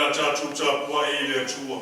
a tatou tapuai i le Atua.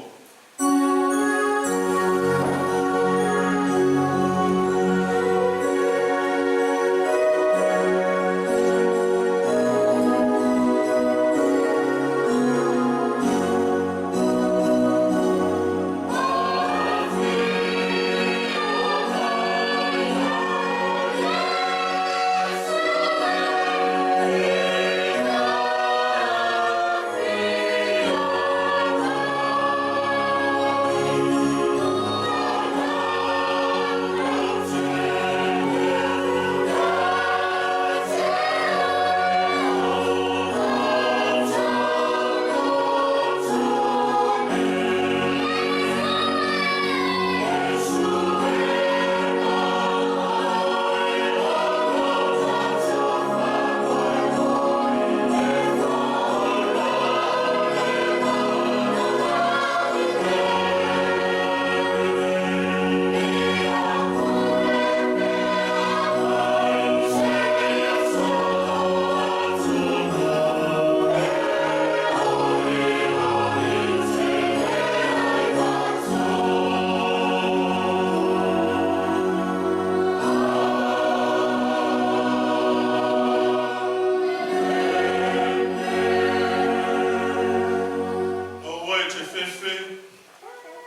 Aua e te fefe,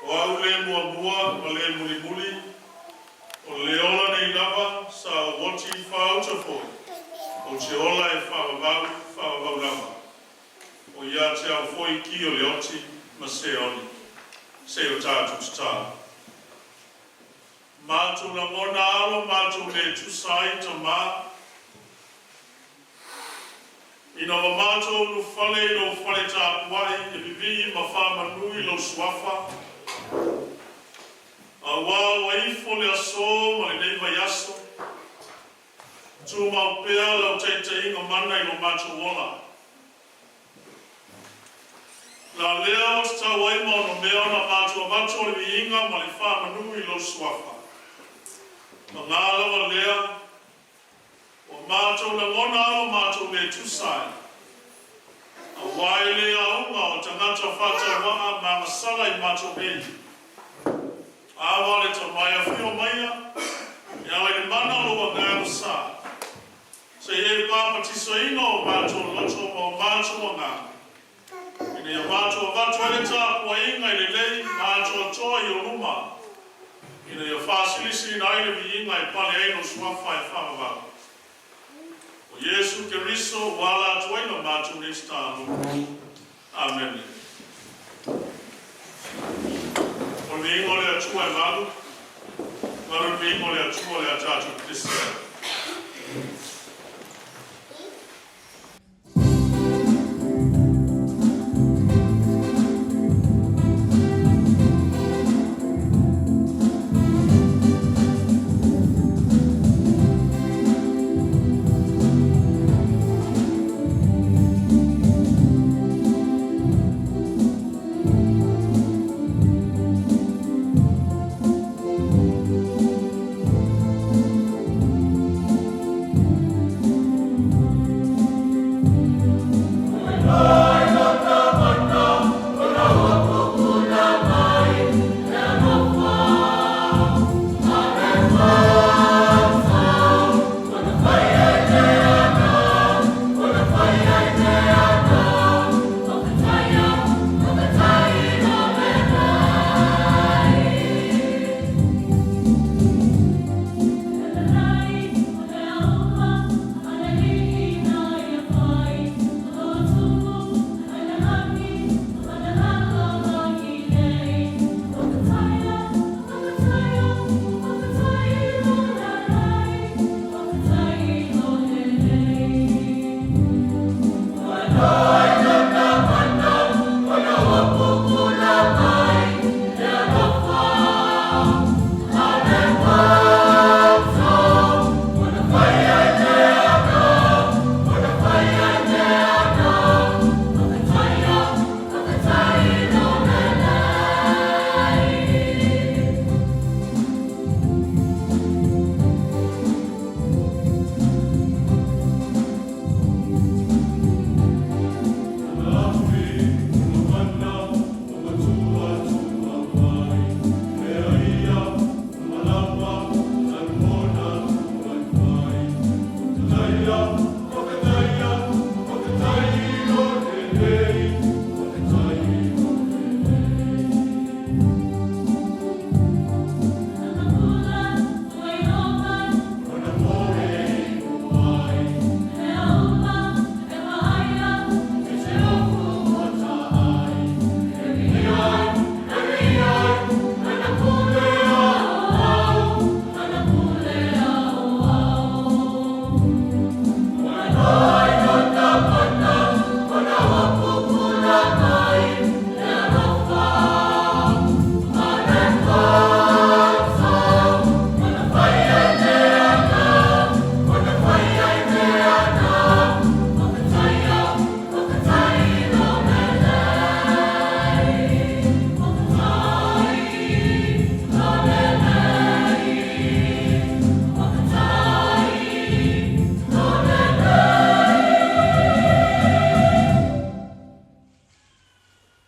o Au le muamua ma le mulimuli, o le ola nei lava sa ou oti faauta foi, ou te ola e faavavau, faavavau lava. O ia te au foi ki o le oti ma se oni. Se o tatou tatalo. Matou lagona alo matou le tusa ai Tamā, ina ua matou ulufale i lou fale tapuai e vivii ma faamanu i lou Suafa, auā ua ifo le asō ma lenei vaiaso, tumau pea lau taitaiga mana i lo matou ola. La lea ua tatau ai ma onomea ona matou avatu o le viiga ma le faamanu i lou Suafa. Pagā lava lea, ua matou lagona alo matou le tusa ai, auā e le auga o tagata faatauvaa ma agasala i matou nei. Ava le Tama e afio maia, e ala i le mana o lou Agaga Sa, se i e papatisoina o matou loto ma o matou agaga, ina ia matou avatu ai le tapuaiga i lelei ma atoatoa i ou luma, ina ia faasilisilina ai le viiga e pale ai lou Suafa e faavavau. O Iesu Keriso ua ala atu ai la matou nei tatalo. Amene. O le viiga o le Atua e malu, malu le viiga o le Atua le a tatou Ekalesia.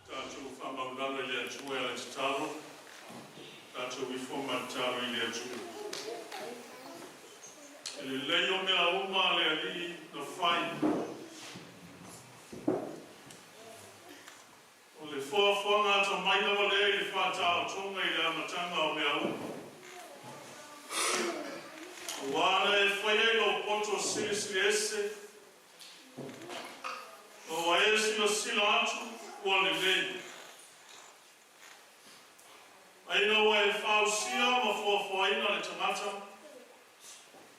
Tatou faamaualalo i le Atua e ala i le tatalo. Tatou ifo ma tatalo i le Atua. E lelei o mea uma a le Alii na fai. O le foafoaga atamai lava lea i le faataotoga i le amataga o mea uma. Auā na e faia i lou poto silisili ese, ma ua e silasila atu ua lelei. A ina ua e fausia ma foafoaina le tagata,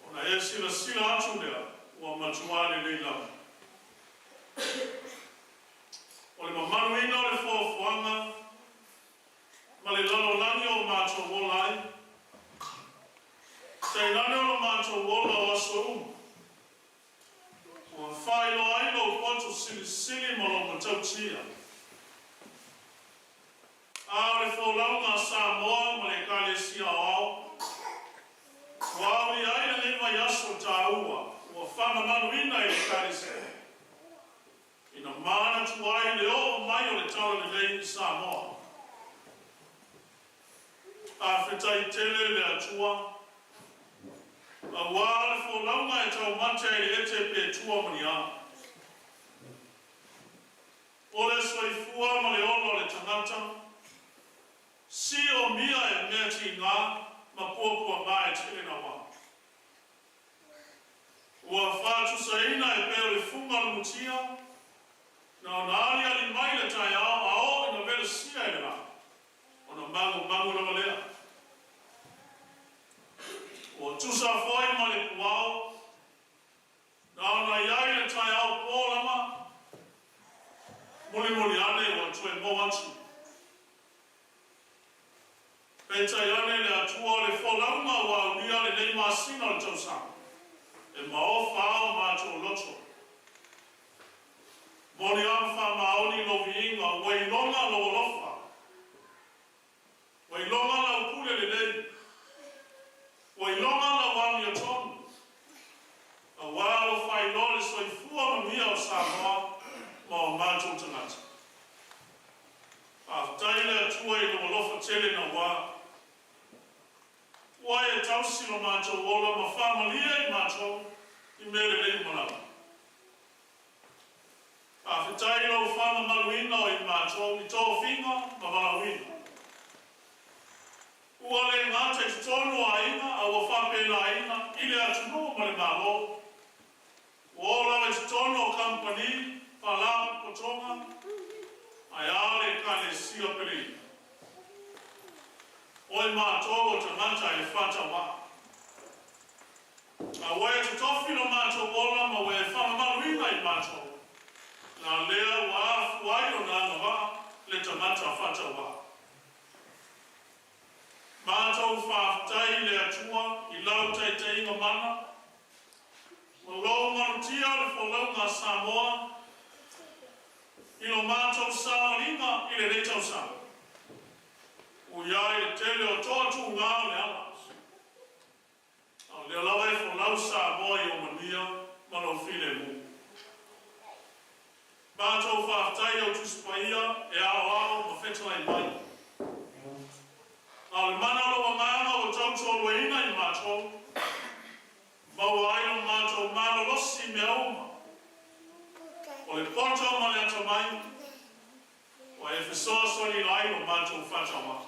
ona e silasila atu lea ua matuā lelei lava. O le mamaluina o le foafoaga ma le lalolagi o matou ola ai, tainane o lo matou ola o aso uma, ua faailoa ai lou poto silisili ma lou matautia. A o le folauga a Samoa ma le Ekalesia Aoao, ua aulia ai lenei vaiaso taua ua faamamaluina e le Ekalesia ina manatu ai le oo mai o le Talalelei i Samoa. Faafetai tele le Atua, auā le folauga e taumate ai le ete pe tua ma ni a. O le soifua ma le ola o le tagata, si o mia e mea tigā ma puapuagā e tele naua. Ua faatusaina e pei o le fuga o le mutia, na ona aliali mai le taeao a oo ina velesia e le lā, ona magumagu lava lea. Ua tusa foi ma le puao, na ona i ai le taeao pō lava, mulimuli ane ua toe mou atu. Peitai ane le Atua o le folauga ua aulia lenei masina o le tausaga, e maofa ao matou loto. Moni a ma faamaoni lou viiga, ua iloga lou alofa, ua iloga lau pule lelei, ua iloga lau amiotonu, auā ua faailoa le soifua manuia o Samoa ma o matou tagata. Faafetai le Atua i lou alofa tele naua. Ua e tausi lo matou ola ma faamalie i matou i mea lelei uma lava. Faafetai i lou faamamaluina o i matou i tofiga ma valaauina. Ua le gata i totonu o aiga a ua faapenaina i le atunuu ma le Malo. Ua oo lava i totonu o kamupani, faalapotopotoga, ae a le Ekalesia peleina. Oi matou o tagata e faatauaa. A ua e totofi lo matou ola ma ua e faamamaluina i matou, na lea ua afua ai ona agavaa le tagata faatauaa. Matou faafetai i le Atua i lau taitaiga mana, ma lou malutia o le folauga a Samoa i lo matou saoaliga i lenei tausaga. Ui ai le tele o toatuga o le ala. A o lea lava e folau Samoa i ou manuia ma lou filemu. Matou faafetai i au Tusi Paia e aoao ma fetalai mai. A o le mana o lou Agaga ua tautoaluaina i matou, maua ai lo matou malolosi i mea uma. O le poto ma le atamai. mai, ua e fesoasoaniina ai lo matou faataua'a.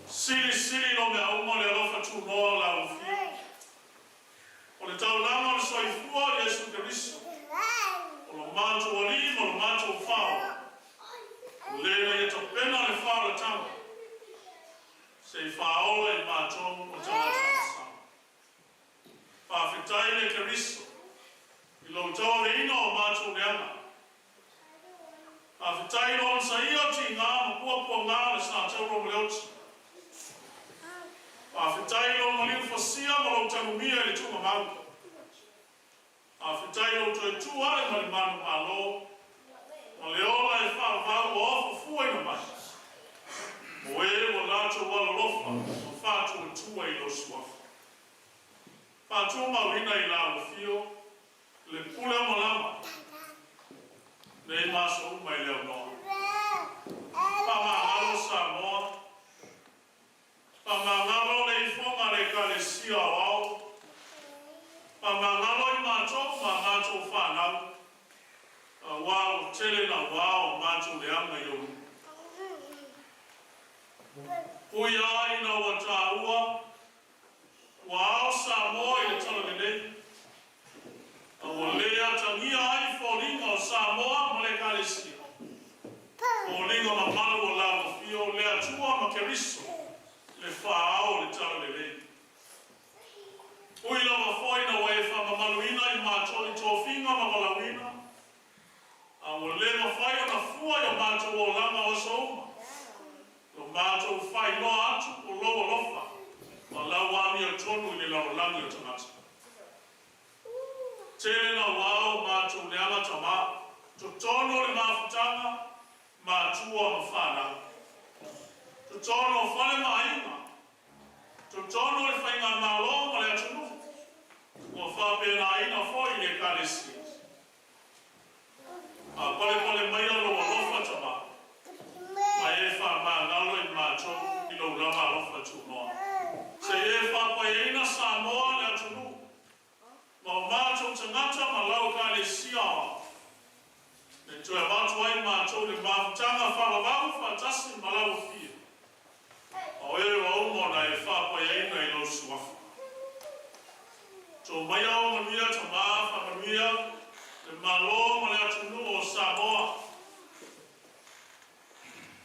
Silisili i mea uma le alofa tunoa o lau Afio, o le taulaga o le soifua o Iesu Keriso, o lo matou Alii ma lo matou Faaola, o le na ia tapena le faaolataga, se i faaola i matou o tagata agasala. Faafetai le Keriso i lou tauaveina o matou leaga. Faafetai i lou onosaia o tiga ma puapuaga o le satauro ma le oti. Faafetai i lou maliu fasia ma lou tanumia i le tuugamau. Faafetai i lou toe tu ae ma le manumalo ma le ola e faavavau ua ofofuaina mai mo e ua latou alolofa ma faatuatua i lou Suafa. Faatumauina i lau Afio le pule o malama nei ma aso uma i le aunoa. Faamagalo Samoa, faamagalo le ifoga a le Ekalesia Aoao, faamagalo i matou ma a matou fanau, auā ua tele nauā o matou leaga i ou luma. Ui lava ina ua taua ua ao Samoa i le Talalelei, a ua le atagia ai foliga o Samoa ma le Ekalesia, foliga mamalu o lau Afio, le Atua ma Keriso, le Faa-Ao o le Talalelei. Ui lava foi ina ua e faamamaluina i matou i tofiga ma valaauina, a ua le mafai ona fua i o matou olaga o aso uma, lo matou faailoa atu o lou alofa ma lau amiotonu i le lalolagi o tagata. Tele nauā o matou leaga Tamā, totonu o le mafutaga, matua ma fanau, totonu o fale ma aiga, totonu o le faigamalo ma le atunuu, ua faapenaina foi i le Ekalesia. Faapalepale maia lou alofa Tamā, ma e faamagalo i matou i lou lava alofa tunoa. Se i e faapaiaina Samoa le atunuu, ma o matou tagata ma lau Ekalesia Aoao, ne i toe avatu ai matou i le mafutaga faavavau faatasi ma lau Afio, a o e ua uma ona e faapaiaina i lou Suafa. To maia o manuia Tamā, faamanuia le Malo ma le atunuu o Samoa.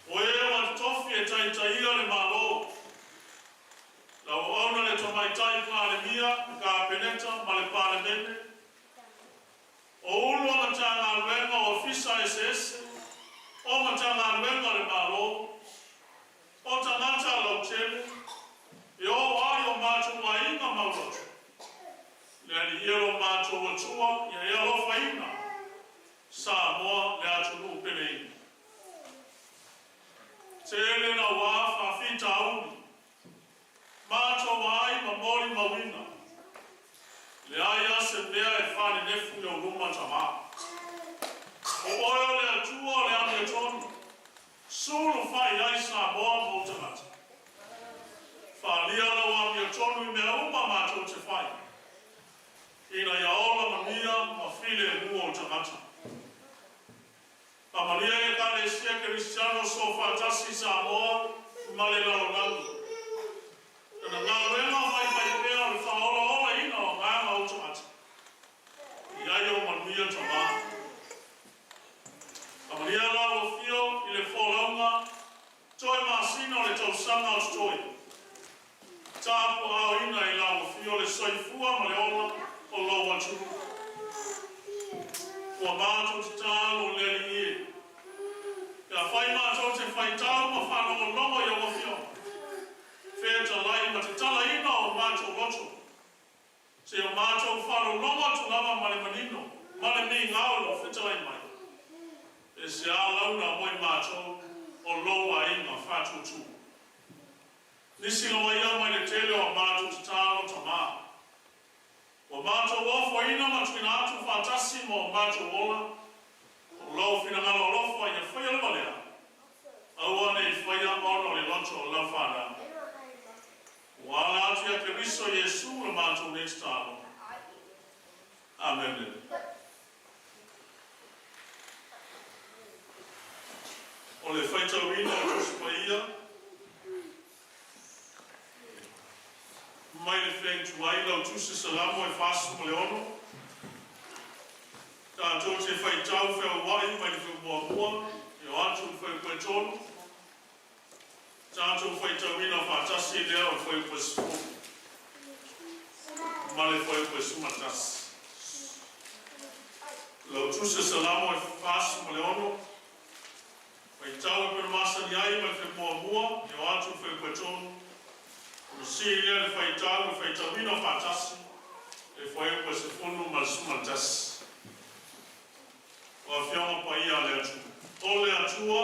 O e ua totofi e taitaia le Malo, lau auauna le Tamaitai Palemia, le Kapeneta ma le Palemene, o Ulu o Matagaluega o Ofisa eseese o Matagaluega a le Malo, o tagata lautele, e oo lava i o matou aiga mauloto, le Alii e lo matou Atua ia e alofaina Samoa le atunuu peleina. Tele nauā faafitauli, matou ai ma molimauina, leai lava se mea e faanenefu i ou luma Tamā. O oe o le Atua o le amiotonu, sulufai i ai Samoa ma ou tagata. Faaalia lau amiotonu i mea uma matou te fai, ina ia ola manuia ma filemu ou tagata. Faamanuia i Ekalesia Kerisiano Soofaatasi i Samoa ma le lalolagi. Lana galuega faifaipea o le faaolaolaina o agaga o ou tagata. I ai ou manuia Tamā. Faamanuia lau Afio i le folauga toe masina o le tausaga o totoe. Tapuaaoina i lau Afio le soifua ma le ola o lou atunuu. Ua matou tatalo le Alii e, pe afai matou te faitau ma faalogologo i au Afioga, fetalai ma tatalaina o matou loto, se o matou faalogologo atu lava ma le manino ma le migao i lou fetalai mai, e se a launa mo i matou o lou aiga faatuatua. Nisi lava ia mai le tele o a matou tatalo Tamā. Ua matou ofoina ma tuuina atu faatasi ma o matou ola, o lou finagalo alofa ia faia lava lea, aua ne i faia ona o le loto o lau fanau. Ua ala atu ia Keriso Iesu la matou nei tatalo. Amene. O le faitauina o Tusi Paia mai le Fe'e Tuai lau Tusi Salamo e 46, tatou te faitau feaua'i mai le fuaiupu 1 e oo atu i le fuaiupu e 3, tatou faitauina faatasi lea o le fuaiupu e 10 ma le fuaiupu e 11. Lau Tusi Salamo e 46, faitau e pei ona masani ai mai le fuaiupu 1 e oo atu i le fuaiupu e 3, ona sii lea o le faitau e faitauina faatasi le fuaiupu e 10 ma le 11. O Afioga Paia a le Atua, o le Atua,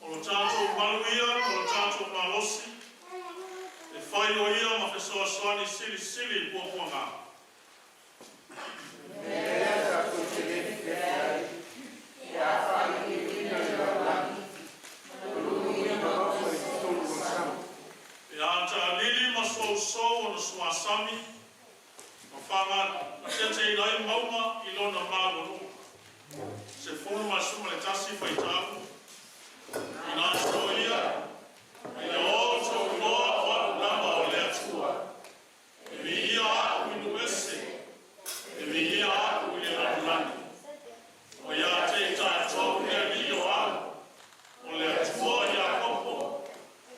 o lo tatou malu ia ma lo tatou malosi, e fai o Ia ma fesoasoani silisili i puapuaga. Lea tatou te le fefefe ai pe a faailoiloina e le lalolagi o lugia nonofo i totonu o le sami. Pe a taalili ma sousou ona suasami, ma faagateateina ai mauga i lona maualuga. 11 faitau. Ina aso ia, ina ua outou iloa o A'u lava o le Atua, e viia A'u i nuu ese, e viia A'u i le lalolagi. O ia te i tatou le Alii o A'u, o le Atua o Iakopo,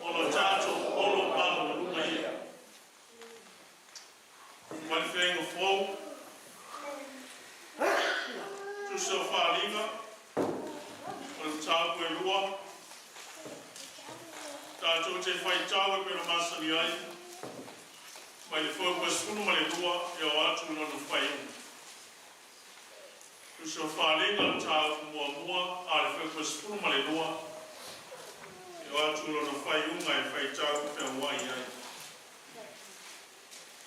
o lo tatou olo maualuga ia. Ma le Fe'eiga Fou, Tusi o Faaaliga, o le mataupu e 2, tatou te faitau e pei ona masani ai, mai le fuaiupu e 12 e oo atu i lona faaiuga. Tusi o Faaaliga, mataupu muamua, a le fuaiupu e 12 e oo atu i lona faaiuga e faitau feauai ai.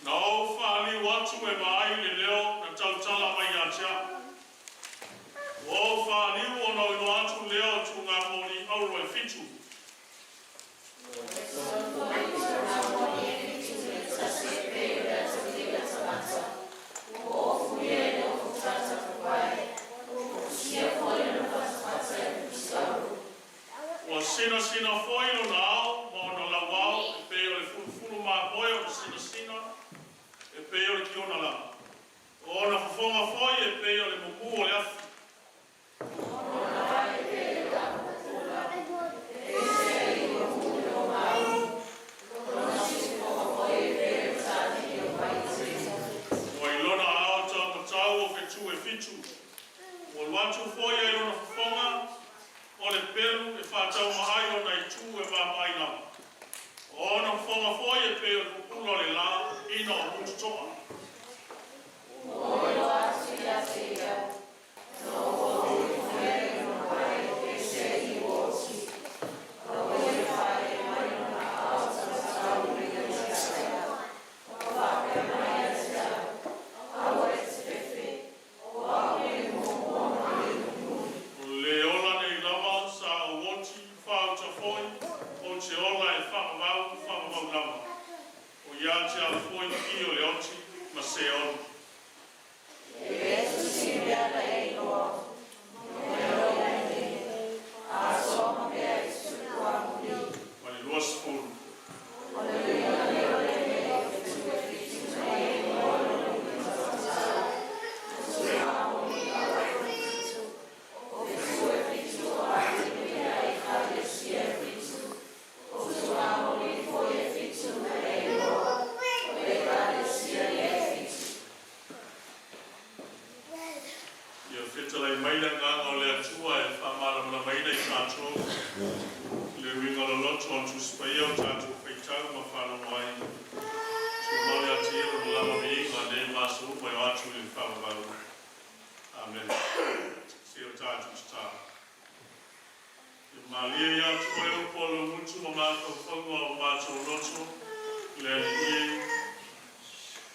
Na ou faaliu atu e vaai le leo na tautala mai ia te a'u. Ua ou faaliu ona ou iloa atu lea o tugamoli auro e 7. Ua sinasina foi lona ao ma ona lauao e pei o le fulufulu mamoe ona sinasina e pei o le kiona lava. O ona fofoga foi e pei o le mumu o le afi. Ua i lona ao taumatau o fetu e 7. Ua alu atu foi ai lona fofoga o le pelu e faataumaai ona itu e vaavaai lava. O ona fofoga foi e pei o le pupula o le la ina o mututoa. O le ola nei lava sa ou oti faauta foi, ou te ola e faavavau, faavavau lava. O ia te au foi i o le oti ma se ono. Ma le 20. Ia fetalai mai le agaga o le Atua e faamalamalamaina i tatou le uiga loloto o le Tusi Paia o tatou faitau ma faalogo ai. Tumau ia te ia lona lava viiga nei ma aso uma e oo atu i le faavavau. Amene. Se o tatou tatalo. Ia malie ia te oe upu a lou gutu ma mafaufauga o matou loto, le Alii e,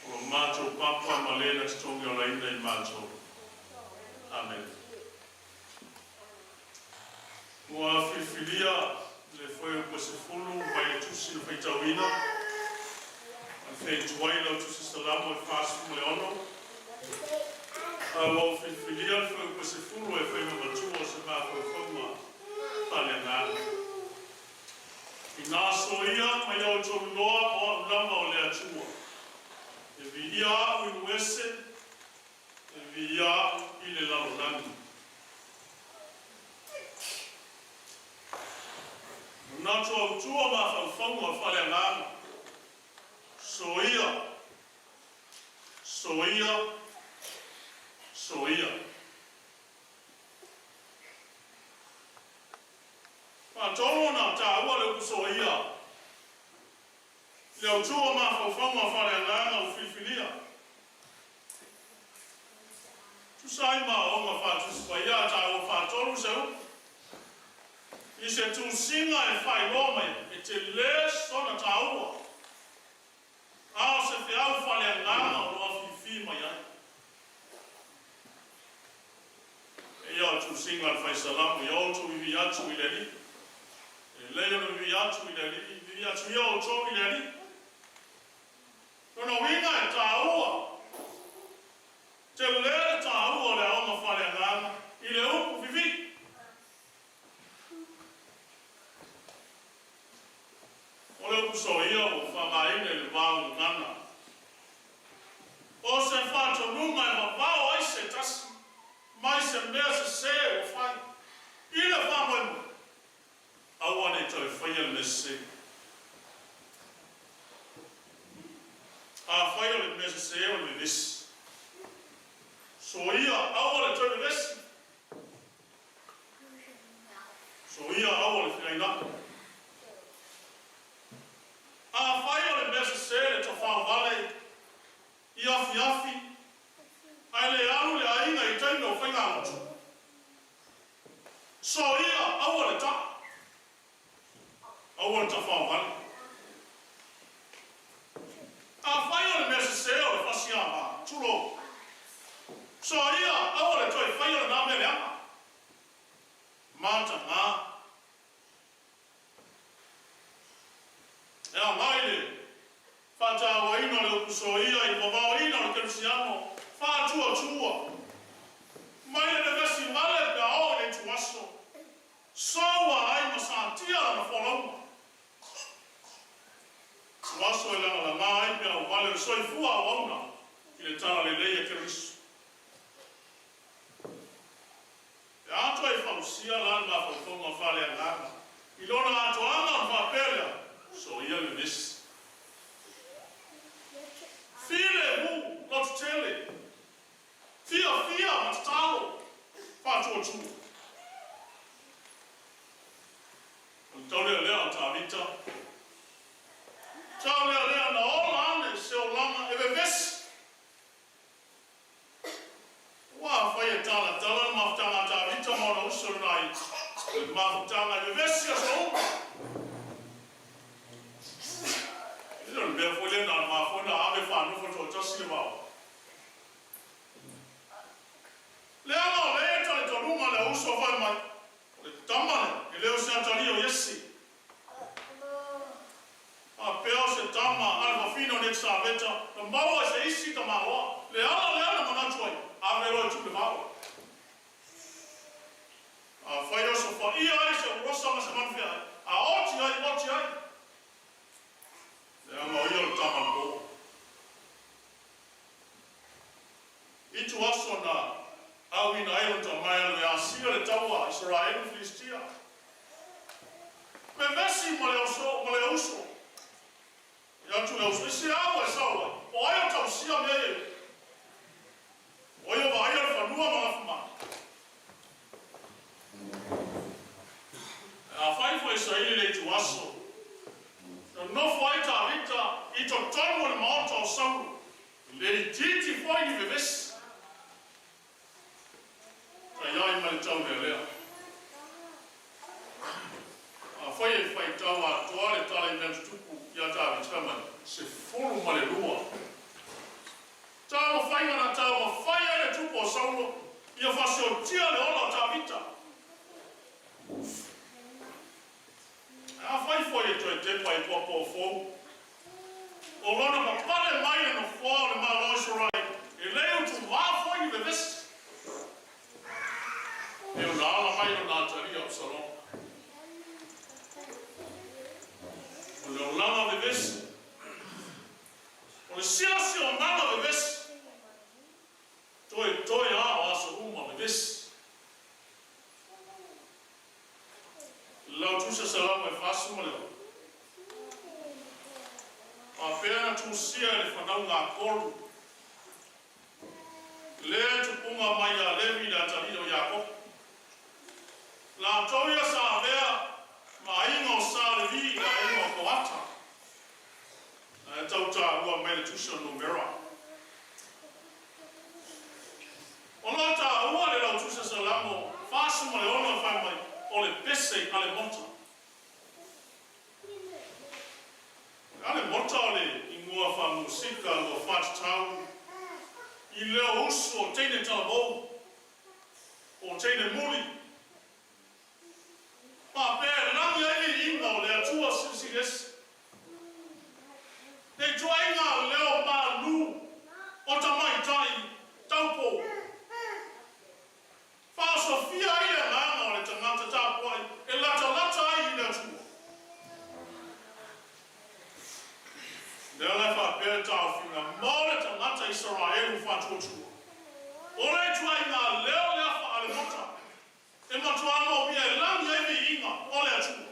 o lo matou papa ma le na totogi olaina i matou. Amene. Ua filifilia le fuaiupu e 10 mai le tusi na faitauina, ma le Fe'e Tuai lau Tusi Salamo e 46. A ua ou filifilia le fuaiupu e 10 e fai ma matua o se mafaufauga. faaleagaga. Ina soia ma ia outou iloa o A'u lava o le Atua, e viia A'u i nuuese, e viia A'u i le lalolagi. Manatu autu o mafaufauga o le faaleagaga, Soia! Soia! Soia! Faatonu ona taua le upu soia i le autu o mafaufauga o faaleagaga ua filifilia. Tusa ai ma aoaoga faatusi paia a taua faatolu se upu i se tusiga e faailoa mai e tele sona taua, a o se feau faaleagaga o lo afifi mai ai. Eia o tusiga a le Fai Salamo, Ia outou vivii atu i le Alii. E lelei ona vivii atu i le Alii, vivii atu ia outou i le Alii. Lona uiga e taua tele le taua o le aoga faaleagaga i le upu vivii. O le upu soia ua faaaogaina i le va o gagana. O se faatonuga e vavao ai se tasi mai se mea sese ua fai i le faamoemoe, aua ne i toe faia le mea sese. Afai o le mea sese o le vevesi, soia aua le toe vevesi. Soia aua le feainai. Afai o le mea sese le tafaovale i afiafi ae le alu le aiga i taimi o faigalotu, soia aua le taa, aua le tafaovale. Afai o le mea sese o le fasiava, tulou, soia aua le toe faia lena mea leaga. Mataga. E agai le faatauaina o le upu soia i le vavaoina o le kerisiano faatuatua mai le vevesi vale pe a oo i le ituaso, soua ai ma satia lana folauga. Ituaso e lagalaga ai pe auvale o le soifua auauna i le talalelei a Keriso. E atoa i fausia la le mafaufauga faaleagaga i lona atoaga ona faapea lea, Soia le vevesi. Filemu, lototele, fiafia ma tatalo, faatuatua. O le taulealea o Tavita, taulealea na ola ane se olaga e vevesi. Ua afai e talatala le mafutaga a Tavita ma ona uso i lona aiga, o le mafutaga e vevesi aso uma. E le o le mea foi lea na o le mafua ona ave faanofo toatasi le vao. Leaga o lea e talitonuga le uso fai mai, o le tama lea, e le o se atalii o Iesi. Faapea o se tama a le fafine o Netisaveta na maua i se isi tamaloa. Le ala lea na manatu ai, ave loa e tuu le vao. Afai e osofaia ai se urosa ma se manufeai, a oti ai, oti ai. Leaga o ia o le tama a le poa. Itu aso na auina ai lona tama e alu e asia le taua a Isaraelu i Filistia. Vevesi ma le oso, ma le uso. I atu le uso, I se ao e sao ai, o ai o tausia mea ia i uta? O ai o vaaia le fanua ma lafumanu? Ae afai foi e saili le ituaso, na nofo ai Tavita i totonu o le maota o Saulo, e le itiiti foi ni vevesi. Tai ai ma le taulealea. Afai e faitau atoa le tala i mea tutupu ia Tavita, fai mai, 12 taumafaiga na taumafai ai le tupu o Saulo ia faasiotia le ola o Tavita. Ae afai foi e toe tepa i tua fou, o lona papale mai le nofoa o le Malo o Isaraelu, e le utuvā foi ni vevesi. E ona ala mai lona atalii a Absaloma. Tusa Salamo e 46. Faapea na tusia e le fanauga a Koro, lea e tupuga mai ia Levi le atalii o Iakopo. Latou ia sa avea ma aiga o Sa Levi i le aiga o Koata, na e tau taua mai le tusi o Numera. O lo o taua le Lautusa Salamo 46 fai mai, o le pese a le mota. O le mota o le igoa faamusika ua faatatau i leo usu o teine talavou, o teine muli, faapea e lagi ai viiga o le Atua Silisili Ese. Le ituaiga leo malu o tamaitai taupou. Faaosofia ai le agaga o le tagata tapuai e latalata ai i le Atua. O lea la e faapea le taofiga mo le tagata Isaraelu faatuatua, O le ituaiga leo lea faalemota e matuā maumia e lagi ai viiga o le Atua.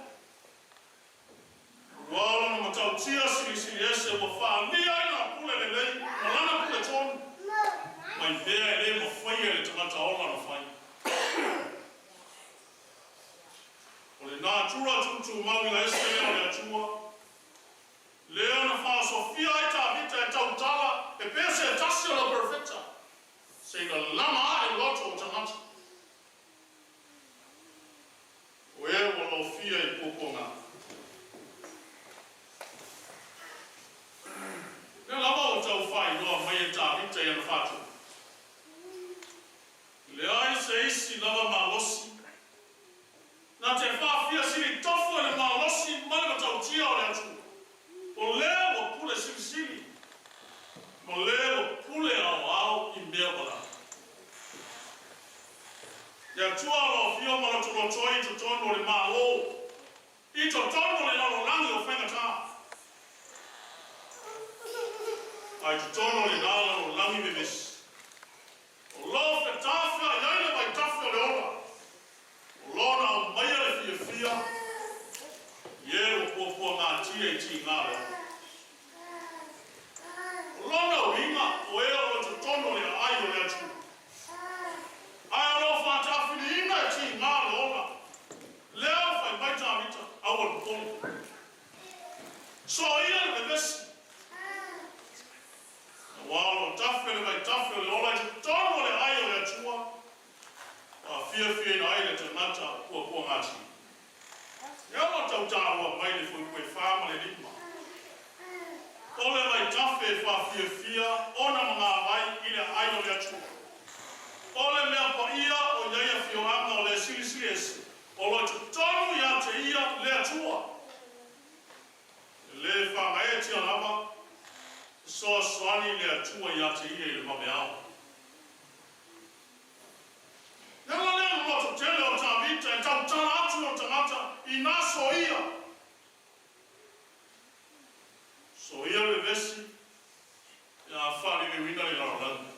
Ua o lona matautia silisili ese ua faaalia ai lana pule lelei ma lana pule tonu mai mea e le mafaia e le tagata ola ona fai. O le natura tuutumau ila ese lea o le Atua, lea na faaosofia ai Tavita e tautala e pea se tasi o lau perofeta, seia lama ae loto o tagata. O e ua lofia i puapuaga. Lea lava ua tau faailoa mai e Tavita i ana faatupu. Leai se isi lava malosi na te faafia sili tofu e le malosi ma le matautia o le Atua. O lea ua pule silisili ma lea ua pule aoao i mea ua lava. Le Atua o lo afio ma lotolotoi i totonu o le Malo, i totonu o le lalolagi o faigata, a i totonu o lena lalolagi vevesi, o lo o fetafeai ai le vaitafe o le ola, o lo na aumaia le fiafia i e ua puapuagatia i tiga o le ola. O lona uiga, o e o lo o totonu o le aai o le Atua. Ae o lo o faatafiliina e tiga le ola. Lea ua fai mai Tavita, Aua le popole. Soia le vevesi. Aua o lo o tafe le vaitafe o le ola i totonu o le aai o le Atua, faafiafiaina ai le tagata puapuagatia. Lea ua tau taua mai le fuaipue 4 ma le 5. O le vaitafe e faafiafia ona magavai i le aai o le Atua. O le mea paia o i ai afioaga o le Silisili Ese, o lo o i totonu ia te ia le Atua. E le faagaeetia lava, fesoasoani le Atua ia te ia i le vaveao. Le ala lea o le loto tele o Tavita e tautala atu i ona tagata i na soia. Soia le vevesi pe a faaliliuina le lalolagi.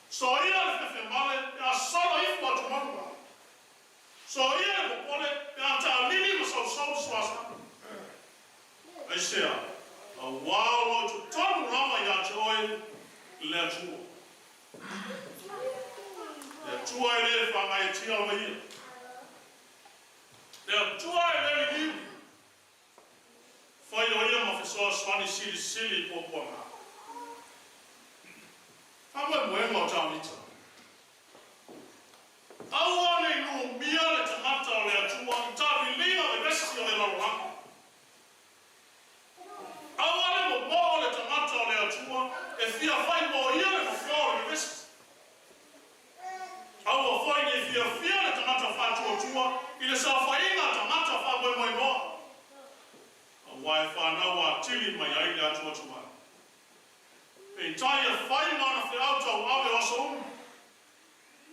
Soia le fefemale pe a solo ifo atumaluga. Soia le popole pe a taalili ma sausau le suasami. Aisea? Auā o lo o i totonu lava ia te oe le Atua. Le Atua e le faagaeetia lava ia. Le Atua e le liliu. Fai o ia ma fesoasoani silisili i puapuaga. Faamoemoega o Tavita. Aua ne i lumia le tagata o le Atua i taaviliga vevesi o le lalolagi. Aua le momoo le tagata o le Atua e fia fai mo ia le nofoa o le vevesi. Aua foi ne i fiafia le tagata faatuatua i le saofaiga a tagata faamoemoenoa, aua e fanau atili mai ai le atuatuai. Peitai e fai ma ana feau tauave o aso uma.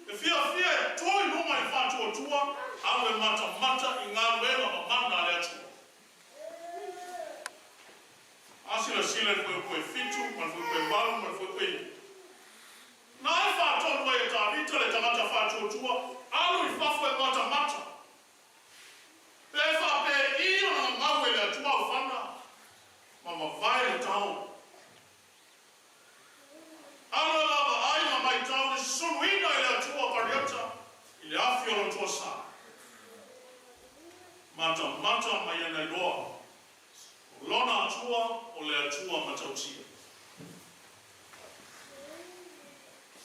E fiafia e tu i luga i le faatuatua alu e matamata i galuega mamana a le Atua. A silasila i le fuaipue 7 ma le fuaipue 8 ma le fuaipue 9. Na e faatonu ai e Tavita le tagata faatuatua alu i fafo e matamata. I le afi o lona toasa, matamata ma ia nailoa, o lona Atua o le Atua matautia.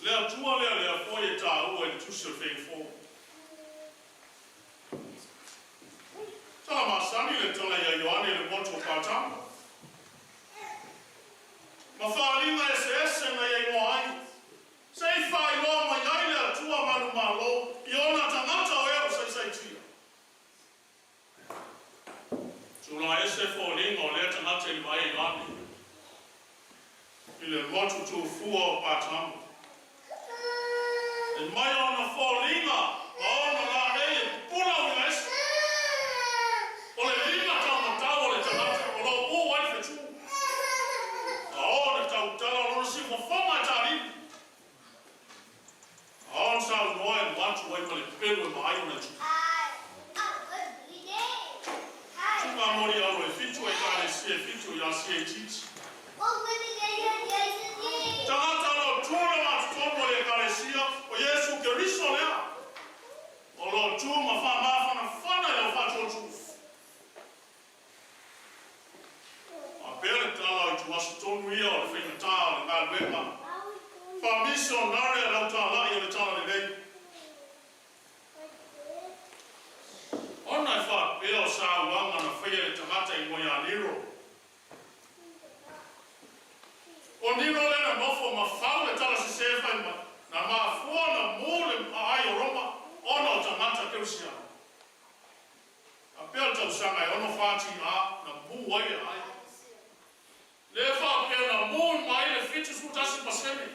Le Atua lea lea foi e taua i le Tusi o le Faiga Fou. Tala masani le tala ia Ioane i le motu o Patamo. Ma faaaliga eseese na ia igoa ai, se i faailoa mai ai le Atua manumalo i ona tagata o e ua saisaitia. Tulaga ese foliga o lea tagata i le vaai a Ioane i le motu tufua o Patamo. E mai ona foliga ma ona laei e pupula uiga ese. O le lima taumatau o le tagata o lo o u ai le fetu. A ona tautala o lona siufofoga e talili. A ona saunoa e alu atu ai ma le pelu e maai ona itu. Tuga moli alo e fitu Ekalesia e fitu i Asia Itiiti. Tagata o lo o tu le matatonu o le Ekalesia o Iesu Keriso lea, o lo o tu ma faamafanafana i lau faatuatua. Faapea le tala o ituaso tonu ia o le faigata o le galuega faamisionare a le au talai o le Talalelei. Ona e faapea o sauaga na faia e le tagata i moe a Nero. O Nero lea na nofo ma fau le tala sese fai mai, na mafua ona mu le aai o Roma ona o tagata Kerisiano. Faapea le tausaga e ono fa TA na mu ai le aai. Lea faapea na mu mai le 71%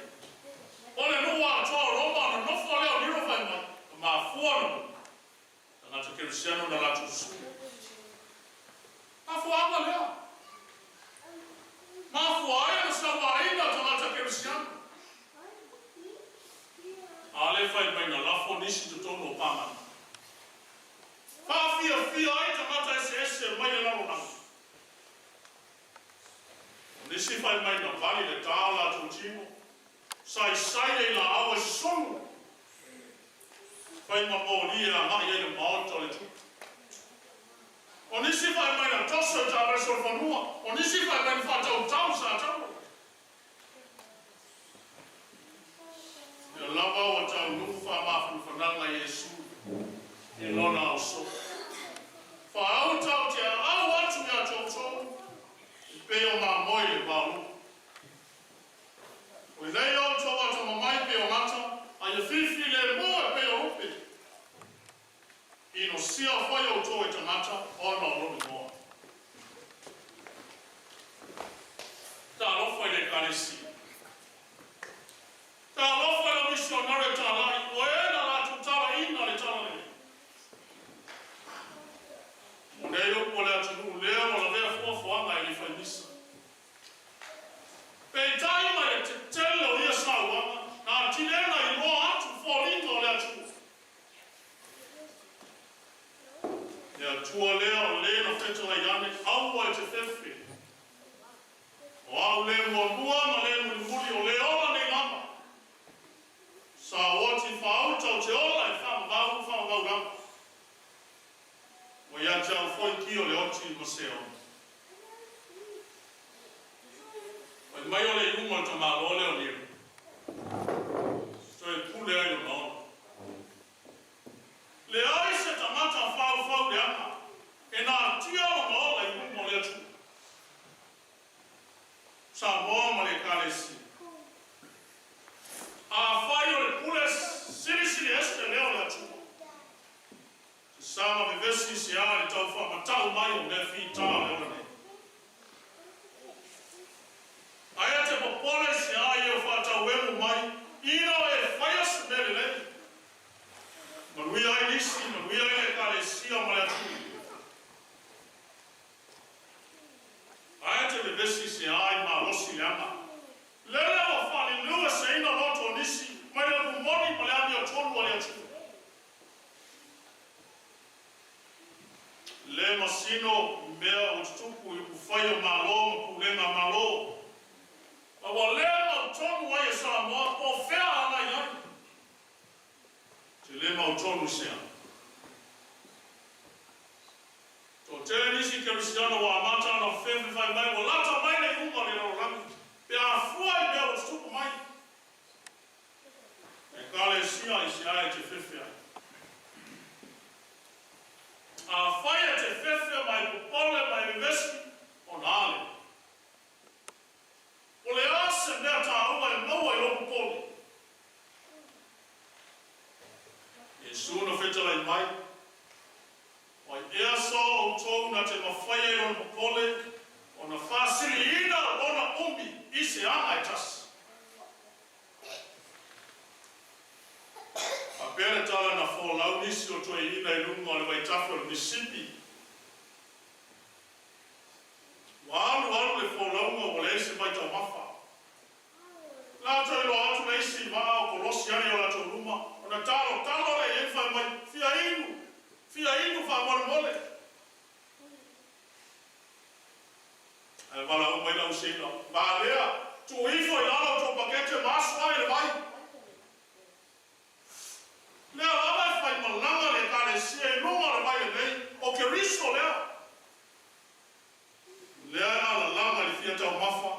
o le nuu atoa o Roma ona nofo lea o Nero fai mai, na mafua ona mu. Tagata Kerisiano na latou sui. Mafuaaga lea. Mafua ai ona sauaina tagata Kerisiano. A lea fai mai na lafo nisi totonu o pagana. Faafiafia ai tagata eseese mai le lalolagi. O nisi fai mai na vali le tā o latou tino, saisai le ilaau e sosonu. Fai ma moli e agai ai le maota o le tupu. O nisi fai mai na toso i taavale solofanua, o nisi fai mai na faatautau i Sataua. Ia lava ua taunuu faamafanafanaga Iesu i lona aoso. Faauta ou te aau atu ia toutou e pei o mamoe i le vaoluga. O lenei outou atamamai pei o gata, a ia filifilemu e pei o lupe. Inosia foi outou e tagata ona o lou igoa. Talofa i le Ekalesia. Talofa i lau misionare talai, o e na latou talaina le Talalelei. O nei upu o le atunuu lea ua lavea fuafuaga e le fai misa. Peitai mai le tetele o ia sauaga na atili ai ona iloa atu foliga o le atunuu. Le Atua lea o le na fetalai ane, aua e te fefe. O au le muamua ma le mulimuli, o le ola nei lava. Sa oti faauta o te ola e faamau faamau lava. Ua ia te au foi ki o le oti ma Seona. Fai mai o le iuga o le tamaloa lea o Nero. Toe pule ai lona ola. Leai se tagata faufau leaga e natia lona ola i luma o le Atua. Samoa ma le Ekalesia. Afai o le pule silisili ese lea o le Atua, se saga vevesi se a le tau faamatau mai o mea fita o le ola nei. Aia te popole se a i e faatauemu mai ina o e faia se mea lelei. Manuia ai nisi, manuia ai le Ekalesia ma le atunuu. Ae te vevesi se ai malosi leaga. Lele ua faaliliu eseina loto o nisi mai le upu moni ma le amiotonu a le Atua. Le masino mea ua tutupu i upufai o Malo ma pulega a Malo. A ua le mautonu ai e Samoa po o fea a agai ai. Te le mautonu. mautonu i se a? Toatele nisi kerisiano ua amata ona fefe fai mai ua lata mai le iuga o le lalolagi pe a fua i mea ua tutupu mai. Ekalesia i se a e te fefe ai? Afai e te fefe ma e popole ma e vevesi, ona a lea? O le a se mea taua e maua i lou popole? Iesu na fetalai mai, O ai ea so outou na te mafaia i lona popole ona faasiliina lona umi i se aga e tasi? Faapea le tala na folau nisi o toeaiina i luga o le vaitafe o le Mississippi. Ua alu alu le folauga ua leai se vaitaumafa. Latou iloa atu le isi vaa o kolosi ai o latou luma, ona talotalo lea i ai fai mai, Fia inu! Fia inu faamolemole! Ae valaau mai lau seila, Vaa lea, tuu ifo i lalo tou pakete ma aso ai le vai! Lea lava e faimalaga le Ekalesia i luga o le vai lenei, o Keriso lea. Lea e alalaga i le fia taumafa,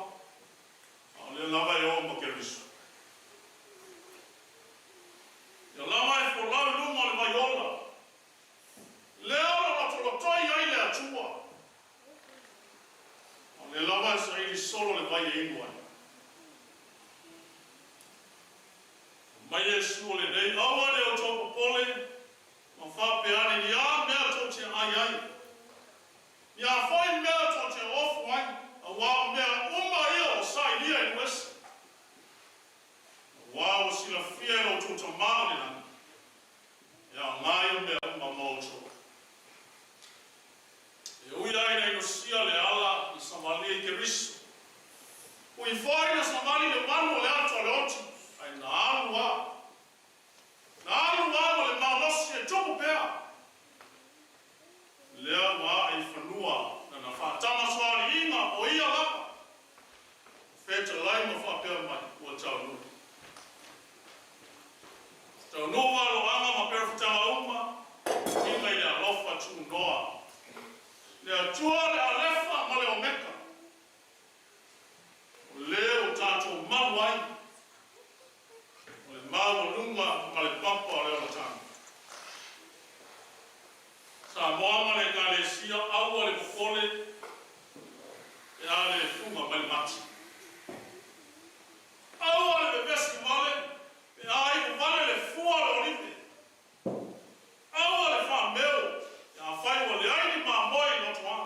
a o lea lava e o ma Keriso. Lea lava e folau i luga o le vai ola. Lea o lo lotolotoi ai le Atua. A o lea lava e saili solo le vai e inu ai. Fai mai Iesu o lenei, Aua ne outou popole, ma faapea ane ni a mea tou te ai ai, ni a foi mea tou te ofu ai, auā o mea uma ia ua sailia i nuu ese. Auā ua silafia e lo outou Tama o le lagi, e aoga ia mea uma mo outou. E ui ai ina inosia le ala na savalia i Keriso. Ui foi na savali le manu o le ata o le oti, ae na alu a. Na alu a ma le malosi e tupu pea. Lea ua ae i fanua lana faatamasoaliiga o ia lava. Fetalai ma faapea mai, ua taunuu. Taunuu valoaga ma perofetaga uma, uiga i le alofa tuunoa. Le Atua le Alefa ma le Omeka, o le ua tatou malu ai, o le maualuga ma le papa o le olataga. Samoa ma le Ekalesia, aua le popole pe a le fuga mai le mati. Aua le vevesi vale pe a iu vale le fua o le olive. Aua le faameo pe afai ua leai ni mamoe i lotoa.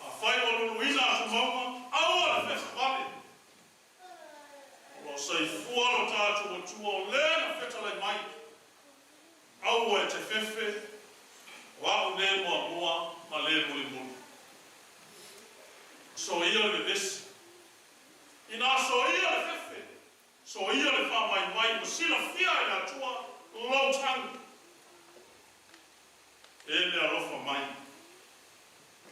Afai ua luluina atumauga, aua le fefe vale. O lo o soifua lo tatou Atua o le na fetalai mai. Aua e te fefe, o a'u le muamua ma le mulimuli. Soia le vevesi. Inā soia le fefe, soia le faamaimai ua silafia e le Atua lou tagi. E le alofa mai.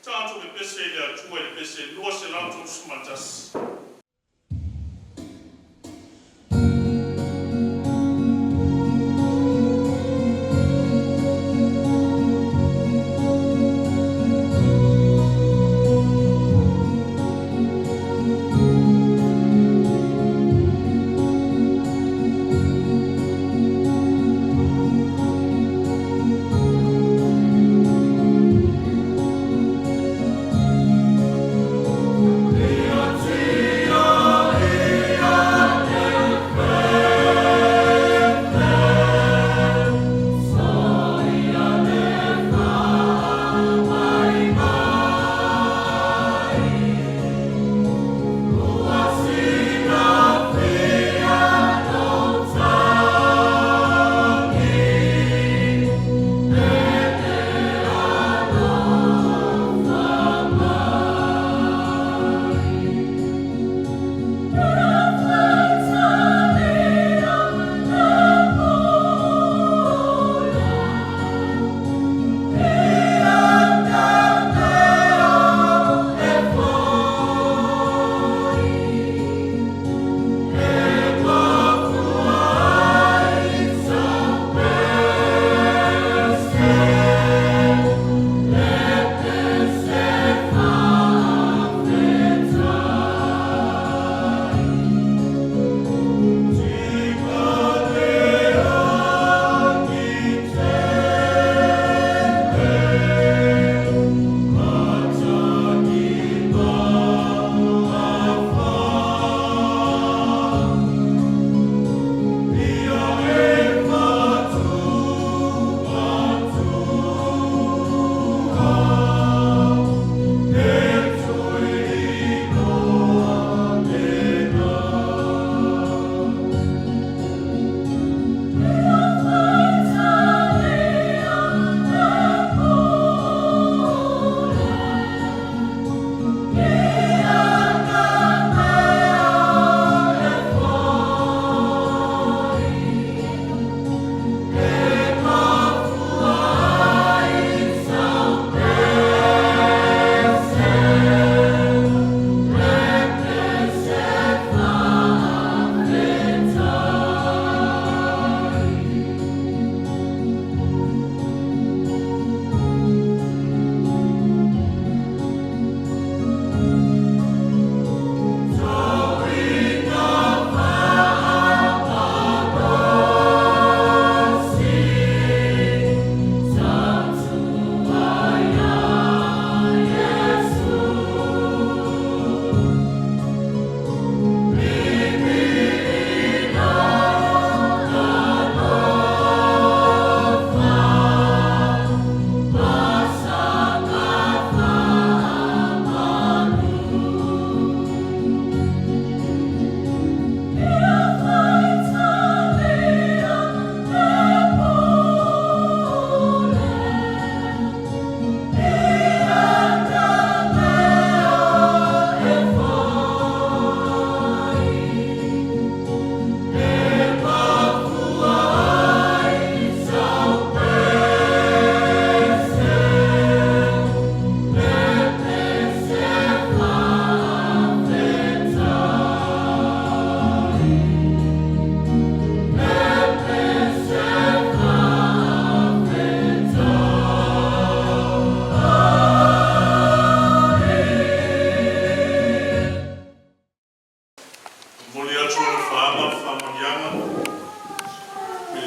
Tatou pepese i le Atua i le pese 231.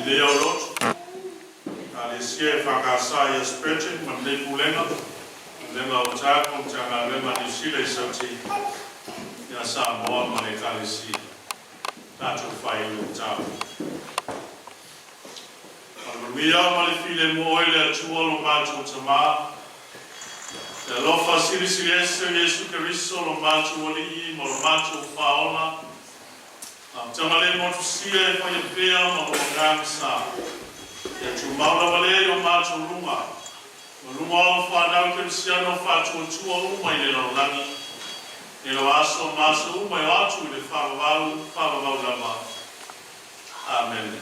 Lenei aulotu, Ekalesia EFKS ia Spurgeon ma lenei Pulega, Pulega o Otago, Matagaluega a Niu Sila i Saute ia Samoa ma le Ekalesia. Tatou faaiu i le tatalo. Ma le manuia ma le filemu o Oe le Atua lo matou Tama, le alofa silisili ese o Iesu Keriso lo matou Alii ma lo matou Faaola, amataga le motusia e faia pea ma lou Agaga Sa, ia tumau lava lea i o matou luga, ma luga o au fanau kerisiano faatuatua uma i le lalolagi, nei lava aso ma aso uma e oo atu i le faavavau faavavau lava. Amene.